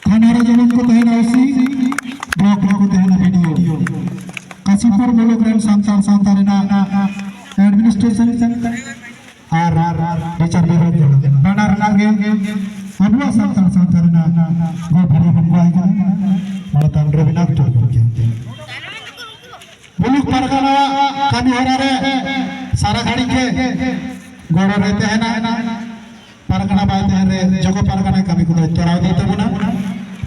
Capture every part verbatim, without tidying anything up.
ᱛᱷᱟᱱᱟ ᱨᱮ ᱡᱮᱢᱚᱱ ᱠᱚ ᱛᱟᱦᱮᱱᱟ ᱳᱥᱤ, ᱵᱞᱚᱠ ᱨᱮᱠᱚ ᱛᱟᱦᱮᱱᱟ ᱵᱤᱰᱤᱳ᱾ ᱠᱟᱥᱤᱯᱩᱨ ᱢᱩᱞᱩᱠ ᱨᱮᱱ ᱥᱟᱱᱛᱟᱲ ᱥᱟᱶᱛᱟ ᱨᱮᱱᱟᱜ ᱮᱰᱢᱤᱱᱤᱥᱴᱨᱮᱥᱚᱱ ᱟᱨ ᱵᱤᱪᱟᱨ ᱵᱤᱵᱷᱟᱜᱽ ᱡᱟᱦᱟᱸ ᱵᱟᱱᱟᱨ ᱨᱮᱱᱟᱜ ᱜᱮ ᱟᱵᱚᱣᱟᱜ ᱥᱟᱱᱛᱟᱲ ᱥᱟᱶᱛᱟ ᱨᱮᱱᱟᱜ ᱜᱚ ᱵᱷᱟᱹᱨᱭᱟᱹ ᱵᱚᱱ ᱠᱚᱣᱟᱭ ᱠᱟᱱᱟ ᱢᱟᱱᱚᱛᱟᱱ ᱨᱚᱵᱤᱱᱟᱛᱷ ᱴᱩᱰᱩ ᱜᱚᱢᱠᱮ᱾ ᱢᱩᱞᱩᱠ ᱯᱟᱨᱜᱟᱱᱟ ᱠᱟᱹᱢᱤ ᱦᱚᱨᱟ ᱨᱮ ᱥᱟᱨᱟ ᱜᱷᱟᱹᱲᱤᱡ ᱜᱮ ᱜᱚᱲᱚ ᱨᱮ ᱛᱟᱦᱮᱱᱟ᱾ ᱯᱟᱨᱜᱟᱱᱟ ᱵᱟᱭ ᱛᱟᱦᱮᱱ ᱨᱮ ᱡᱚᱜᱚ ᱯᱟᱨᱜᱟᱱᱟ ᱠᱟᱹᱢᱤ ᱠᱚᱫᱚᱭ ᱛᱚᱨᱟᱣ ᱤᱫᱤ ᱛᱟᱵᱚᱱᱟ᱾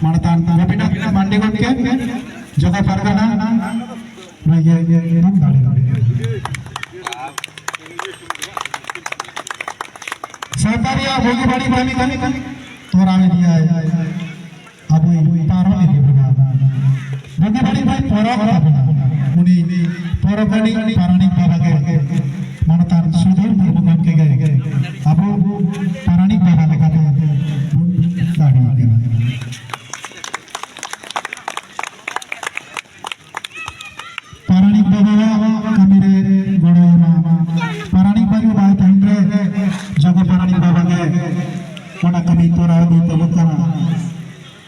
ᱢᱟᱱᱚᱛᱟᱱ ᱨᱚᱵᱤᱱᱟᱛᱷ ᱢᱟᱱᱰᱤ ᱜᱚᱢᱠᱮ, ᱡᱚᱜᱚ ᱯᱟᱨᱜᱟᱱᱟ, ᱱᱩᱭ ᱜᱮ ᱫᱟᱲᱮ ᱫᱟᱲᱮ᱾ ᱥᱟᱶᱛᱟ ᱨᱮᱭᱟᱜ ᱵᱩᱜᱤ ᱵᱟᱹᱲᱤᱡ ᱠᱟᱹᱢᱤ ᱠᱟᱹᱢᱤ ᱛᱚᱨᱟᱣ ᱤᱫᱤᱭᱟᱭ᱾ ᱟᱵᱚᱭ ᱯᱟᱨᱚᱢ ᱤᱫᱤ ᱵᱚᱱᱟ᱾ ᱵᱩᱜᱤ ᱵᱟᱹᱲᱤᱡ ᱵᱚᱱ ᱯᱚᱨᱚᱠ ᱛᱟᱵᱚᱱᱟ᱾ ᱩᱱᱤ ᱯᱚᱨᱚᱠᱟᱱᱤ ᱯᱟᱨᱟᱱᱤᱠ ᱵᱟᱵᱟ ᱜᱮ ᱢᱟᱱᱚᱛᱟᱱ ᱥᱩᱫᱷᱤᱨ ᱢᱩᱨᱢᱩ ᱜᱚᱢᱠᱮ ᱜᱮ ᱟᱵᱚ ᱯᱟᱨᱟᱱᱤᱠ ᱵᱟᱵᱟ ᱞᱮᱠᱟᱛᱮ ᱵᱚᱱ ᱫᱟᱲᱮ ᱠᱟᱱᱟ᱾ ᱯᱟᱨᱟᱱᱤᱠ ᱵᱟᱵᱟᱣᱟᱜ ᱠᱟᱹᱢᱤ ᱨᱮ ᱜᱚᱲᱚᱭ ᱮᱢᱟ᱾ ᱯᱟᱨᱟᱱᱤᱠ ᱵᱟᱵᱟ ᱵᱟᱭ ᱛᱟᱦᱮᱱ ᱨᱮ ᱡᱚᱜᱚ ᱯᱟᱨᱟᱱᱤᱠ ᱵᱟᱵᱟ ᱜᱮ ᱚᱱᱟ ᱠᱟᱹᱢᱤ ᱛᱚᱨᱟᱣ ᱤᱫᱤ ᱛᱟᱵᱚᱱ ᱠᱟᱱᱟ᱾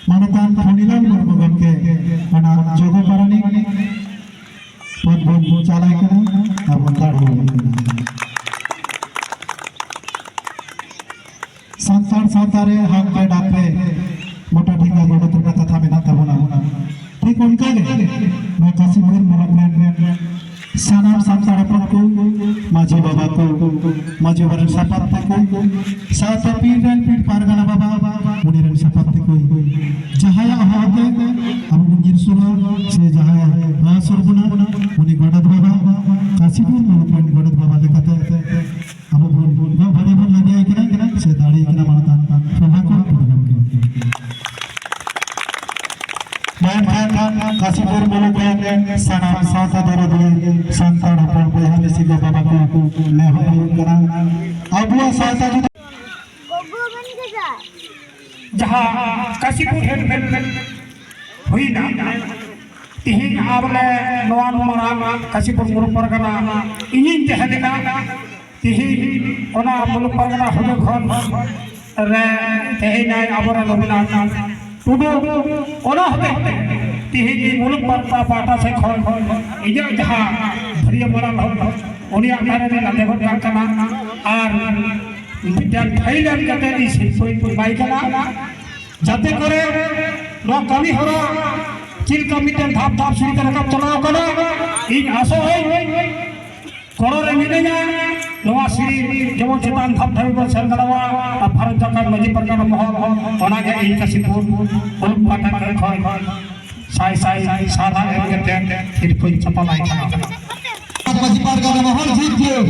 ᱢᱟᱱᱚᱛᱟᱱ ᱯᱷᱚᱱᱤᱞᱟᱞ ᱢᱩᱨᱢᱩ ᱜᱚᱢᱠᱮ ᱚᱱᱟ ᱡᱚᱜᱚ ᱯᱟᱨᱟᱱᱤᱠ ᱯᱚᱫ ᱵᱚᱱ ᱪᱟᱞᱟᱭ ᱠᱟᱱᱟ ᱟᱨ ᱵᱚᱱ ᱫᱟᱲᱮᱭᱟᱭ ᱠᱟᱱᱟ᱾ ᱥᱟᱱᱛᱟᱲ ᱥᱟᱶᱛᱟ ᱨᱮ ᱦᱟᱠ ᱨᱮ ᱰᱟᱠ ᱨᱮ ᱜᱚᱴᱟ ᱴᱷᱮᱸᱜᱟ ᱜᱚᱰᱮᱛ ᱨᱮᱱᱟᱜ ᱠᱟᱛᱷᱟ ᱢᱮᱱᱟᱜ ᱛᱟᱵᱚᱱᱟ᱾ ᱴᱷᱤᱠ ᱚᱱᱠᱟ ᱜᱮ ᱱᱚᱣᱟ ᱠᱟᱥᱤᱯᱩᱨ ᱢᱚᱦᱚᱞ ᱨᱮᱱ ᱥᱟᱱᱟᱢ ᱥᱟᱱᱛᱟᱲ ᱦᱚᱯᱚᱱ ᱠᱚ, ᱢᱟᱹᱡᱷᱤ ᱵᱟᱵᱟ ᱠᱚ, ᱢᱟᱹᱡᱷᱤ ᱵᱟᱵᱟ ᱨᱮᱱ ᱥᱟᱯᱟᱛ ᱛᱮᱠᱚ, ᱥᱟᱶᱛᱮ ᱯᱤᱲ ᱨᱮᱱ ᱯᱤᱲ ᱯᱟᱨᱜᱟᱱᱟ ᱵᱟᱵᱟ, ᱩᱱᱤ ᱨᱮᱱ ᱥᱟᱯᱟᱛ ᱛᱮᱠᱚ, ᱡᱟᱦᱟᱸᱭᱟᱜ ᱦᱚᱦᱚ ᱛᱮ ᱟᱵᱚ ᱵᱚᱱ ᱧᱤᱨ ᱥᱩᱨᱟ ᱥᱮ ᱡᱟᱦᱟᱸᱭ ᱦᱚᱦᱚ ᱥᱩᱨ ᱵᱚᱱᱟ, ᱩᱱᱤ ᱜᱚᱰᱮᱛ ᱵᱟᱵᱟ, ᱠᱟᱥᱤᱯᱩᱨ ᱢᱚᱦᱚᱞ ᱨᱮᱱ ᱜᱚᱰᱮᱛ ᱵᱟᱵᱟ ᱞᱮᱠᱟᱛᱮ ᱟᱵᱚ ᱵᱚᱱ ᱵᱚᱱ ᱵᱷᱟᱹᱜᱤ ᱵᱚᱱ ᱞᱟᱫᱮᱭᱟᱭ ᱠᱟᱱᱟ, ᱥᱮ ᱫᱟᱲᱮᱭᱟᱭ ᱠᱟᱱᱟ ᱢᱟᱱᱚᱛᱟᱱ ᱥᱚᱵᱷᱟ ᱠᱚ ᱯᱨᱳᱜᱨᱟᱢ ᱠᱮᱫᱟ᱾ ᱢᱮᱱᱠᱷᱟᱱ ᱠᱟᱥᱤᱯᱩᱨ ᱢᱩᱞᱩᱠ ᱨᱮᱱ ᱥᱟᱱᱟᱢ ᱥᱟᱶᱛᱟ ᱫᱚᱨᱚᱫᱤᱭᱟᱹ ᱥᱟᱱᱛᱟᱲ ᱦᱚᱯᱚᱱ ᱵᱚᱭᱦᱟ ᱢᱤᱥᱤ ᱜᱚ ᱵᱟᱵᱟ ᱠᱚ ᱱᱮᱦᱚᱨ ᱦᱩᱭᱩᱜ ᱠᱟᱱᱟ, ᱟᱵᱚᱣᱟᱜ ᱥᱟᱶᱛᱟ ᱡᱩᱫᱤ ᱡᱟᱦᱟᱸ ᱠᱟᱥᱤᱯᱩᱨ ᱦᱮᱰ ᱦᱩᱭᱱᱟ, ᱛᱤᱦᱤᱧ ᱟᱵᱚᱞᱮ ᱱᱚᱣᱟ ᱢᱟᱨᱟᱝ ᱠᱟᱥᱤᱯᱩᱨ ᱢᱩᱞᱩᱠ ᱯᱟᱨᱜᱟᱱᱟ ᱤᱧᱤᱧ ᱛᱟᱦᱮᱸ ᱞᱮᱱᱟ᱾ ᱛᱤᱦᱤᱧ ᱚᱱᱟ ᱢᱩᱞᱩᱠ ᱯᱟᱨᱜᱟᱱᱟ ᱦᱩᱫᱟᱹ ᱠᱷᱚᱱ ᱨᱮ ᱛᱮᱦᱮᱧ ᱟᱵᱚᱨᱮᱱ ᱨᱚᱵᱤᱱᱫᱨᱚᱱᱟᱛᱷ ᱴᱩᱰᱩ, ᱚᱱᱟ ᱦᱚᱛᱮᱡ ᱛᱮ ᱛᱮᱦᱮᱧ ᱢᱩᱞᱩᱠ ᱯᱟᱦᱴᱟ ᱥᱮᱫ ᱠᱷᱚᱱ ᱤᱧᱟᱹᱜ ᱡᱟᱦᱟᱸ ᱵᱷᱟᱹᱨᱭᱟᱹ ᱢᱟᱲᱟᱝ ᱦᱚᱸ ᱩᱱᱤᱭᱟᱜ ᱫᱟᱨᱮ ᱨᱮ ᱞᱟᱫᱮ ᱜᱚᱫ ᱠᱟᱜ ᱠᱟᱱᱟ᱾ ᱟᱨ ᱢᱤᱫᱴᱟᱝ ᱯᱷᱟᱭᱤᱞ ᱮᱢ ᱠᱟᱛᱮ ᱤᱧ ᱥᱤᱨᱯᱟᱹᱧ ᱮᱢᱟᱭ ᱠᱟᱱᱟ, ᱡᱟᱛᱮ ᱠᱚᱨᱮ ᱱᱚᱣᱟ ᱠᱟᱹᱢᱤ ᱦᱚᱨᱟ ᱪᱮᱫ ᱞᱮᱠᱟ ᱢᱤᱫᱴᱮᱱ ᱫᱷᱟᱯ ᱫᱷᱟᱯ ᱥᱤᱲᱤ ᱛᱮ ᱨᱟᱠᱟᱵ ᱪᱟᱞᱟᱣ ᱠᱟᱱᱟ᱾ ᱤᱧ ᱟᱥᱚᱜ ᱟᱹᱧ ᱜᱚᱲᱚ ᱨᱮ ᱢᱤᱱᱟᱹᱧᱟ, ᱱᱚᱣᱟ ᱥᱤᱲᱤ ᱡᱮᱢᱚᱱ ᱪᱮᱛᱟᱱ ᱫᱷᱟᱯ ᱫᱷᱟᱹᱵᱤᱡ ᱵᱚᱱ ᱥᱮᱱ ᱫᱟᱲᱮᱭᱟᱜᱼᱟ᱾ ᱟᱨ ᱵᱷᱟᱨᱚᱛ ᱡᱟᱠᱟᱛ ᱢᱟᱹᱡᱷᱤ ᱯᱟᱨᱜᱟᱱᱟ ᱢᱚᱦᱚᱞ ᱚᱱᱟᱜᱮ ᱤᱧ ᱠᱟᱥᱤᱯᱩᱨ ᱯᱩᱞᱩᱥ ᱯᱟᱦᱴᱟ ᱠᱷᱚᱱ ᱥᱟᱭ ᱥᱟᱭ ᱥᱟᱨᱦᱟᱣ ᱮᱢ ᱠᱟᱛᱮ ᱥᱤᱨᱯᱟᱹᱧ ᱪᱟᱯᱟᱞᱟᱭ ᱠᱟᱱᱟ᱾ ᱢᱟᱹᱡᱷᱤ ᱯᱟᱨᱜᱟᱱᱟ ᱢᱚᱦᱚᱞ ᱡᱤᱛ ᱡᱤᱛ,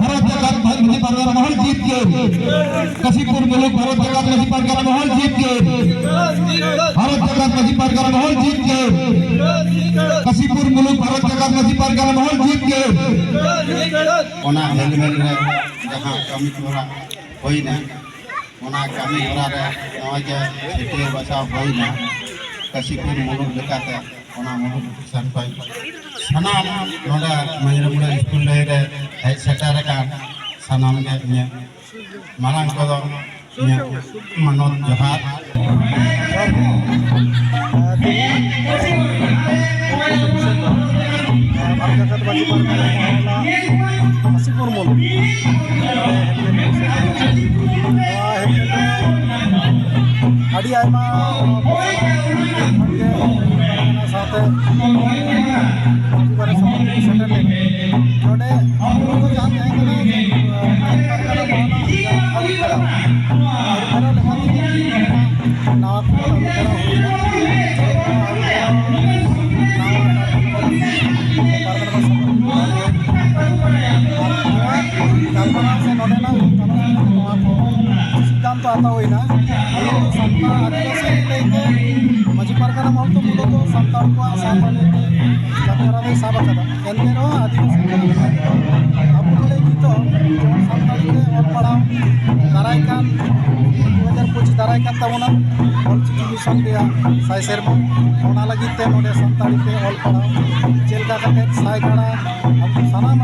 ᱵᱷᱟᱨᱚᱛ ᱡᱟᱠᱟᱛ ᱢᱟᱹᱡᱷᱤ ᱯᱟᱨᱜᱟᱱᱟ ᱢᱚᱦᱚᱞ ᱡᱤᱛ ᱡᱤᱛ, ᱠᱟᱥᱤᱯᱩᱨ ᱢᱩᱞᱩᱠ ᱵᱷᱟᱨᱚᱛ ᱡᱟᱠᱟᱛ ᱢᱟᱹᱡᱷᱤ ᱯᱟᱨᱜᱟᱱᱟ ᱢᱚᱦᱚᱞ ᱡᱤᱛ ᱡᱤᱛ, ᱵᱷᱟᱨᱚᱛ ᱡᱟᱠᱟᱛ ᱢᱟᱹᱡᱷᱤ ᱯᱟᱨᱜᱟᱱᱟ ᱢᱚᱦᱚᱞ ᱡᱤᱛ ᱡᱤᱛ, ᱠᱟᱥᱤᱯᱩᱨ ᱢᱩᱞᱩᱠ ᱵᱷᱟᱨᱚᱛ ᱡᱟᱠᱟᱛ ᱢᱟᱹᱡᱷᱤ ᱯᱟᱨᱜᱟᱱᱟ ᱢᱚᱦᱚᱞ ᱡᱤᱛ ᱡᱤᱛ᱾ ᱚᱱᱟ ᱦᱮᱞᱢᱮᱞ ᱨᱮ ᱡᱟᱦᱟᱸ ᱠᱟᱹᱢᱤ ᱦᱚᱨᱟ ᱦᱩᱭᱱᱟ, ᱚᱱᱟ ᱠᱟᱹᱢᱤ ᱦᱚᱨᱟ ᱨᱮ ᱱᱚᱜᱼᱚᱭ ᱡᱮ ᱪᱷᱟᱹᱴᱭᱟᱹᱨ ᱵᱟᱪᱷᱟᱣ ᱦᱩᱭᱱᱟ ᱠᱟᱥᱤᱯᱩᱨ ᱢᱩᱞᱩᱠ ᱞᱮᱠᱟᱛᱮ, ᱚᱱᱟ ᱢᱩᱞᱩᱠ ᱥᱟᱨᱯᱟᱧᱪ ᱥᱟᱱᱟᱢ ᱱᱚᱰᱮ ᱢᱟᱹᱭᱨᱟᱹᱢᱩᱲᱟᱹ ᱥᱠᱩᱞ ᱰᱟᱹᱦᱤ ᱨᱮ ᱦᱮᱡ ᱥᱮᱴᱮᱨ ᱟᱠᱟᱱ ᱥᱟᱱᱟᱢ ᱜᱮ ᱤᱧᱟᱹᱜ ᱢᱟᱨᱟᱝ ᱠᱚᱫᱚ ᱤᱧᱟᱹᱜ ᱢᱟᱱᱚᱛ ᱡᱚᱦᱟᱨ᱾ ᱵᱷᱟᱨᱚᱛ ᱡᱟᱠᱟᱛ ᱢᱟᱹᱡᱷᱤ ᱯᱟᱨᱜᱟᱱᱟ ᱢᱚᱦᱚᱞ ᱠᱟᱥᱤᱯᱩᱨ ᱢᱩᱞᱩᱠ ᱟᱹᱰᱤ ᱟᱭᱢᱟ ᱥᱟᱶᱛᱮ ᱢᱟᱹᱡᱷᱤ ᱵᱟᱨᱮ ᱥᱟᱶᱛᱮ ᱥᱮᱴᱮᱨ ᱞᱮᱱᱟ᱾ ᱱᱚᱰᱮ ᱟᱵᱚ ᱫᱚ ᱡᱟᱦᱟᱸ ᱛᱟᱦᱮᱸ ᱠᱟᱱᱟ, ᱟᱹᱨᱩ ᱯᱷᱮᱨᱟᱣ ᱞᱮᱠᱟᱛᱮ ᱱᱟᱣᱟ ᱠᱚ ᱟᱹᱨᱩ ᱯᱷᱮᱨᱟᱣ ᱦᱩᱭᱱᱟ᱾ ᱱᱟᱣᱟ ᱜᱟᱞᱢᱟᱨᱟᱣ ᱥᱮ ᱱᱚᱰᱮᱱᱟᱜ ᱜᱟᱞᱢᱟᱨᱟᱣ ᱱᱚᱣᱟ ᱠᱚ ᱥᱤᱫᱽᱫᱷᱟᱱᱛᱚ ᱦᱟᱛᱟᱣ ᱦᱩᱭᱱᱟ᱾ ᱥᱟᱱᱛᱟᱲ ᱟᱹᱫᱤᱵᱟᱹᱥᱤ ᱞᱟᱹᱭᱛᱮ ᱢᱟᱹᱡᱷᱤ ᱯᱟᱨᱜᱟᱱᱟ ᱢᱚᱦᱚᱞ ᱫᱚ ᱢᱩᱞᱚᱛᱚ ᱥᱟᱱᱛᱟᱲ ᱠᱚᱣᱟᱜ ᱥᱟᱶᱛᱟ ᱞᱟᱹᱭᱛᱮ ᱠᱟᱹᱢᱤᱦᱚᱨᱟ ᱫᱚᱭ ᱥᱟᱵ ᱟᱠᱟᱫᱟ᱾ ᱮᱱᱛᱮ ᱨᱮᱦᱚᱸ ᱟᱹᱫᱤᱵᱟᱹᱥᱤ ᱠᱚ ᱟᱵᱚ ᱫᱚ ᱱᱤᱛᱚᱜ ᱡᱮᱢᱚᱱ ᱥᱟᱱᱛᱟᱲᱤ ᱛᱮ ᱚᱞ ᱯᱟᱲᱦᱟᱣ ᱫᱟᱨᱟᱭ ᱠᱟᱱ ᱫᱩ ᱦᱟᱡᱟᱨ ᱯᱚᱸᱪᱤᱥ ᱫᱟᱨᱟᱭ ᱠᱟᱱ ᱛᱟᱵᱚᱱᱟ, ᱚᱞᱪᱤᱠᱤ ᱢᱤᱥᱚᱱ ᱨᱮᱭᱟᱜ ᱥᱟᱭ ᱥᱮᱨᱢᱟ᱾ ᱚᱱᱟ ᱞᱟᱹᱜᱤᱫ ᱛᱮ ᱱᱚᱰᱮ ᱥᱟᱱᱛᱟᱲᱤ ᱛᱮ ᱚᱞ ᱯᱟᱲᱦᱟᱣ ᱪᱮᱫ ᱞᱮᱠᱟ ᱠᱟᱛᱮ ᱥᱟᱭ ᱠᱟᱲᱟ ᱟᱵᱚ ᱥᱟᱱᱟᱢ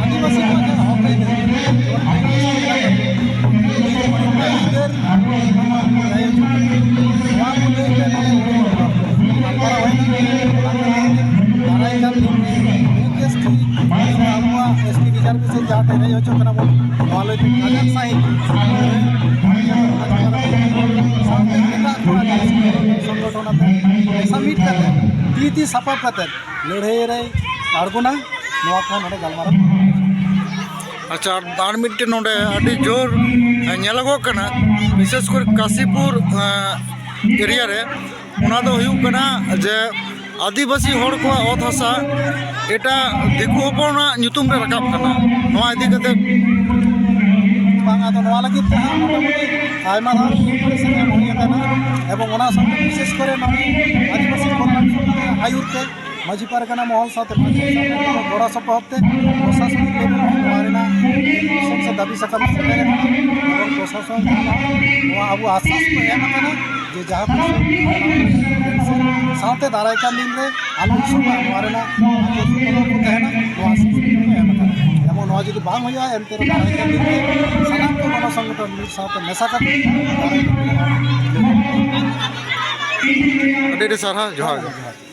ᱟᱹᱫᱤᱵᱟᱹᱥᱤ ᱠᱚᱣᱟᱜ ᱡᱟᱦᱟᱸ ᱦᱚᱠ ᱟᱹᱭᱫᱟᱹᱨ ᱡᱟᱦᱟᱸ ᱛᱮ ᱦᱮᱡ ᱦᱚᱪᱚᱜ ᱠᱟᱱᱟ ᱵᱚᱱ, ᱱᱚᱣᱟ ᱞᱟᱹᱭ ᱛᱮ ᱠᱟᱡᱟᱠ ᱥᱟᱺᱦᱤᱡ ᱥᱟᱶᱛᱮ ᱮᱴᱟᱜ ᱠᱚ ᱟᱹᱰᱤ ᱥᱚᱝᱜᱚᱴᱷᱚᱱ ᱟᱛᱮ ᱢᱤᱫ ᱥᱟᱢᱤᱴ ᱠᱟᱛᱮ ᱛᱤ ᱛᱤ ᱥᱟᱯᱟᱵ ᱠᱟᱛᱮ ᱞᱟᱹᱲᱦᱟᱹᱭ ᱨᱮᱭ ᱟᱬᱜᱚᱱᱟ, ᱱᱚᱣᱟ ᱠᱚ ᱱᱚᱰᱮ ᱜᱟᱞᱢᱟᱨᱟᱣ᱾ ᱟᱪᱪᱷᱟ, ᱟᱨ, ᱟᱨ ᱢᱤᱫᱴᱮᱱ ᱱᱚᱰᱮ ᱟᱹᱰᱤ ᱡᱳᱨ, ᱮ, ᱧᱮᱞᱚᱜᱚᱜ ᱠᱟᱱᱟ, ᱵᱤᱥᱮᱥ ᱠᱚᱨᱮ ᱠᱟᱥᱤᱯᱩᱨ, ᱮ, ᱮᱨᱤᱭᱟ ᱨᱮ, ᱚᱱᱟ ᱫᱚ ᱦᱩᱭᱩᱜ ᱠᱟᱱᱟ ᱡᱮ ᱟᱹᱫᱤᱵᱟᱹᱥᱤ ᱦᱚᱲ ᱠᱚᱣᱟᱜ ᱚᱛ ᱦᱟᱥᱟ ᱮᱴᱟᱜ ᱫᱤᱠᱩ ᱦᱚᱯᱚᱱᱟᱜ ᱧᱩᱛᱩᱢ ᱨᱮ ᱨᱟᱠᱟᱵ ᱠᱟᱱᱟ᱾ ᱱᱚᱣᱟ ᱤᱫᱤ ᱠᱟᱛᱮ ᱵᱟᱝ, ᱟᱫᱚ ᱱᱚᱣᱟ ᱞᱟᱹᱜᱤᱫ ᱛᱮ ᱦᱟᱸᱜ ᱢᱚᱴᱟᱢᱩᱴᱤ ᱟᱭᱢᱟ ᱫᱷᱟᱣ ᱠᱚᱢᱯᱤᱴᱤᱥᱚᱱ ᱮᱢ ᱦᱩᱭ ᱟᱠᱟᱱᱟ, ᱮᱵᱚᱝ ᱚᱱᱟ ᱥᱟᱶᱛᱮ ᱵᱤᱥᱮᱥ ᱠᱚᱨᱮ ᱱᱚᱣᱟ ᱟᱹᱫᱤᱵᱟᱹᱥᱤ ᱠᱚᱞᱭᱟᱱ ᱥᱚᱢᱤᱛᱤ ᱟᱭᱩᱨ ᱛᱮ ᱢᱟᱹᱡᱷᱤ ᱯᱟᱨᱜᱟᱱᱟ ᱢᱚᱦᱚᱞ ᱥᱟᱶᱛᱮ ᱯᱟᱪᱮ ᱥᱟᱶᱛᱮ ᱜᱚᱲᱚ ᱥᱚᱯᱚᱦᱚᱫ ᱛᱮ ᱯᱨᱚᱥᱟᱥᱚᱱᱤᱠ ᱞᱮᱵᱮᱞ ᱨᱮ ᱱᱚᱣᱟ ᱨᱮᱱᱟᱜ ᱥᱚᱢᱥᱟ ᱫᱟᱹᱵᱤ ᱥᱟᱠᱟᱢ ᱥᱮᱴᱮᱨ ᱟᱠᱟᱱᱟ᱾ ᱮᱵᱚᱝ ᱯᱨᱚᱥᱟᱥᱚᱱ ᱴᱷᱮᱱ ᱦᱚᱸ ᱱᱚᱣᱟ ᱟᱵᱚ ᱟᱥᱥᱟᱥ ᱠᱚ ᱮᱢ ᱟᱠᱟᱱᱟ ᱡᱮ ᱡᱟᱦᱟᱸ ᱛᱤᱥ ᱥᱟᱶᱛᱮ ᱫᱟᱨᱟᱭ ᱠᱟᱱ ᱫᱤᱱ ᱨᱮ ᱟᱞᱚ ᱤᱥᱩᱜ ᱢᱟ, ᱱᱚᱣᱟ ᱨᱮᱱᱟᱜ ᱛᱟᱦᱮᱱᱟ, ᱱᱚᱣᱟ ᱟᱥᱥᱟᱥ ᱠᱚ ᱮᱢ ᱟᱠᱟᱱᱟ᱾ ᱮᱵᱚᱝ ᱱᱚᱣᱟ ᱡᱩᱫᱤ ᱵᱟᱝ ᱦᱩᱭᱩᱜᱼᱟ, ᱮᱱᱛᱮ ᱨᱮᱦᱚᱸ ᱫᱟᱨᱟᱭ ᱠᱟᱱ ᱫᱤᱱ ᱨᱮ ᱥᱟᱱᱟᱢ ᱠᱚ ᱜᱚᱱᱚ ᱥᱚᱝᱜᱚᱴᱷᱚᱱ ᱢᱤᱫ ᱥᱟᱶᱛᱮ ᱢᱮᱥᱟ ᱠᱟᱛᱮ ᱫᱟᱨᱟᱭ ᱠᱟᱱ ᱫᱤᱱ ᱨᱮ ᱟᱹᱰᱤ ᱟᱹᱰᱤ ᱥᱟᱨᱦᱟᱣ, ᱡᱚᱦᱟᱨ ᱜᱮ᱾ ᱡᱚᱦᱟᱨ᱾